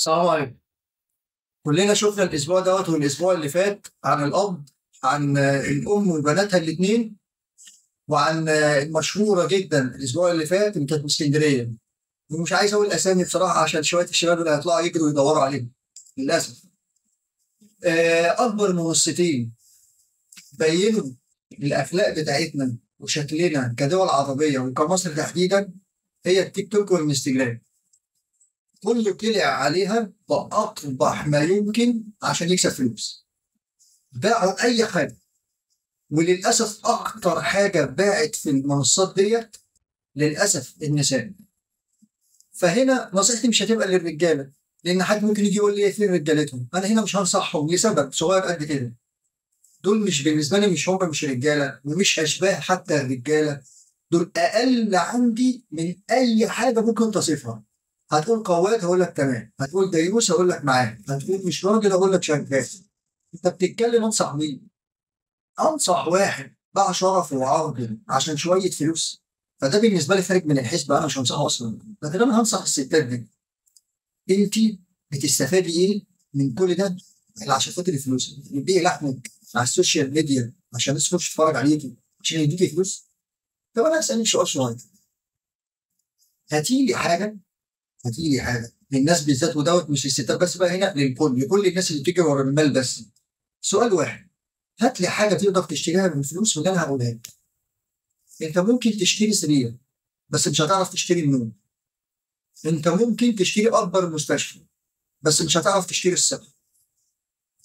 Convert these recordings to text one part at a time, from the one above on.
السلام عليكم. كلنا شفنا الاسبوع دوت والاسبوع اللي فات عن الاب، عن الام وبناتها الاثنين، وعن المشهورة جدا الاسبوع اللي فات اللي كانت في اسكندرية. ومش عايز اقول اسامي بصراحة عشان شوية الشباب اللي هيطلعوا يجروا يدوروا عليهم للاسف. اكبر منصتين بينوا الاخلاق بتاعتنا وشكلنا كدول عربية وكمصر تحديدا هي التيك توك والانستجرام. كله طلع عليها بأقبح ما يمكن عشان يكسب فلوس. باعوا أي حاجة، وللأسف أكتر حاجة باعت في المنصات ديت للأسف النساء. فهنا نصيحتي مش هتبقى للرجالة، لأن حد ممكن يجي يقول لي فين رجالتهم؟ أنا هنا مش هنصحهم لسبب صغير قد كده. دول مش بالنسبة لي، مش هم مش رجالة ومش أشباه حتى الرجالة، دول أقل عندي من أي حاجة ممكن تصفها. هتقول قوات هقول لك تمام، هتقول ديوس هقول لك معاك، هتقول مش راجل هقول لك شغال. انت بتتكلم انصح مين؟ انصح واحد باع شرفه وعرضه عشان شوية فلوس؟ فده بالنسبة لي خارج من الحسبة، انا مش هنصحه اصلا. لكن انا هنصح الستات دي، انت بتستفادي ايه من كل ده عشان خاطر الفلوس؟ بتبيعي لحمك على ال social media عشان الناس تخش تتفرج عليكي عشان يديكي فلوس؟ طب انا هسألك سؤال صغير، هاتي لي حاجة، هاتي لي حاجة للناس بالذات، ودوت مش للستات بس بقى، هنا للكل، لكل الناس اللي بتجري ورا المال بس. سؤال واحد، هات لي حاجة تقدر تشتريها من فلوس واللي انا هقولها لك. انت ممكن تشتري سرير بس مش هتعرف تشتري النوم. انت ممكن تشتري اكبر مستشفى بس مش هتعرف تشتري الصحة.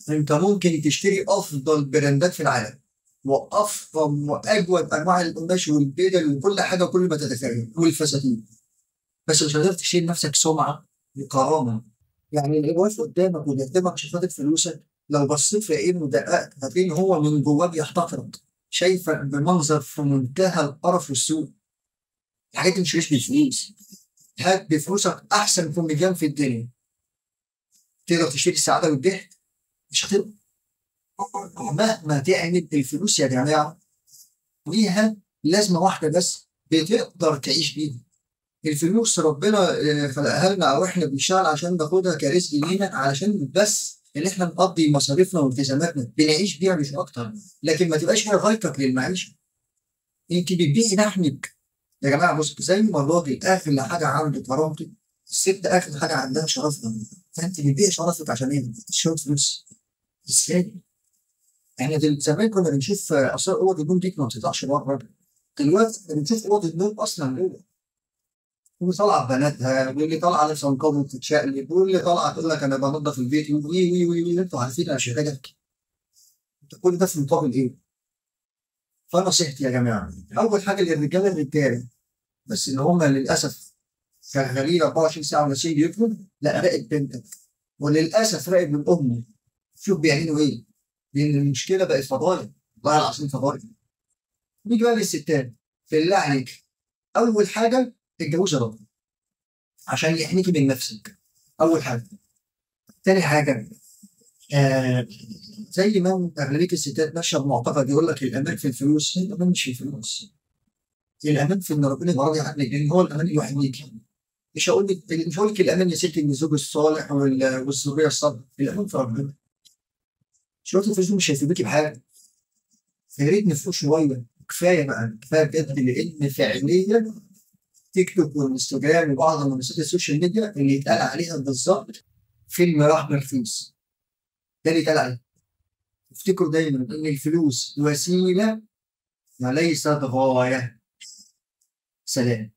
انت ممكن تشتري افضل براندات في العالم وافضل واجود انواع القماش والبدل وكل حاجة وكل ما تتخيل والفساتين، بس مش هتقدر تشيل نفسك سمعه وكرامة. يعني اللي واقف قدامك وبيخدمك عشان خاطر فلوسك، لو بصيت في عينه ودققت هتلاقي ان هو من جواه بيحتقرك، شايفك بمنظر في منتهى القرف والسوء. الحاجات دي مش بالفلوس. هات بفلوسك احسن كوميديان في الدنيا، تقدر تشتري السعادة والضحك؟ مش هتقدر. مهما تعمل الفلوس يا جماعة ليها لازمه واحدة بس بتقدر تعيش بيها. الفلوس ربنا خلقها لنا او احنا بنشتغل عشان ناخدها كرزق لينا، علشان بس ان احنا نقضي مصاريفنا والتزاماتنا، بنعيش بيها مش اكتر. لكن ما تبقاش هي غايتك للمعيشه. انت بتبيعي لحمك يا جماعة. بص، زي ما الراجل اغلى حاجة عنده كرامته، الست اغلى حاجة عندها شرفها. فانت بتبيعي شرفك عشان ايه؟ شوية فلوس. ازاي؟ احنا زمان كنا بنشوف اثار اوض النوم دي ما بتطلعش بره، دلوقتي بنشوف اوض النوم اصلا جوه. واللي طالعه ببناتها، واللي طالعه لابسه نقاب وبتتشقلب، واللي طالعه تقول لك انا بنضف البيت، وي وي وي وي، انتوا عارفين انا مش محتاج احكي. انت كل ده في مقابل ايه؟ فنصيحتي يا جماعة، اول حاجة للرجاله الرجالة بس اللي هم للاسف شغالين 24 ساعة وناسيين بيوتهم، لا راقب بنتك، وللاسف راقب من امه، شوف بيعملوا ايه، لان المشكلة بقت فضايح، والله العظيم فضايح. نيجي بقى للستات، بالله عليك اول حاجة اتجوزي راجل عشان يحميكي من نفسك، اول حاجة. تاني حاجة، زي ما اغلبية الستات ماشية بمعتقد يقول لك الامان في الفلوس، الامان مش في الفلوس، الامان في ان ربنا يبقى راضي عنك، لان هو الامان اللي يحميكي. مش هقول لك الامان يا ستي ان الزوج الصالح والذرية الصالحة، الامان في ربنا. شوية الفلوس مش هيفيدوكي بحاجة. فيا ريت نفوق شوية، كفاية بقى، كفاية بجد، لان فعليا تيك توك والانستجرام وبعض منصات ال social media اللي يتقال عليها بالظبط فيلم راح بالفلوس، ده اللي يتقال عليه. افتكروا دايما ان الفلوس وسيلة وليست غاية. سلام.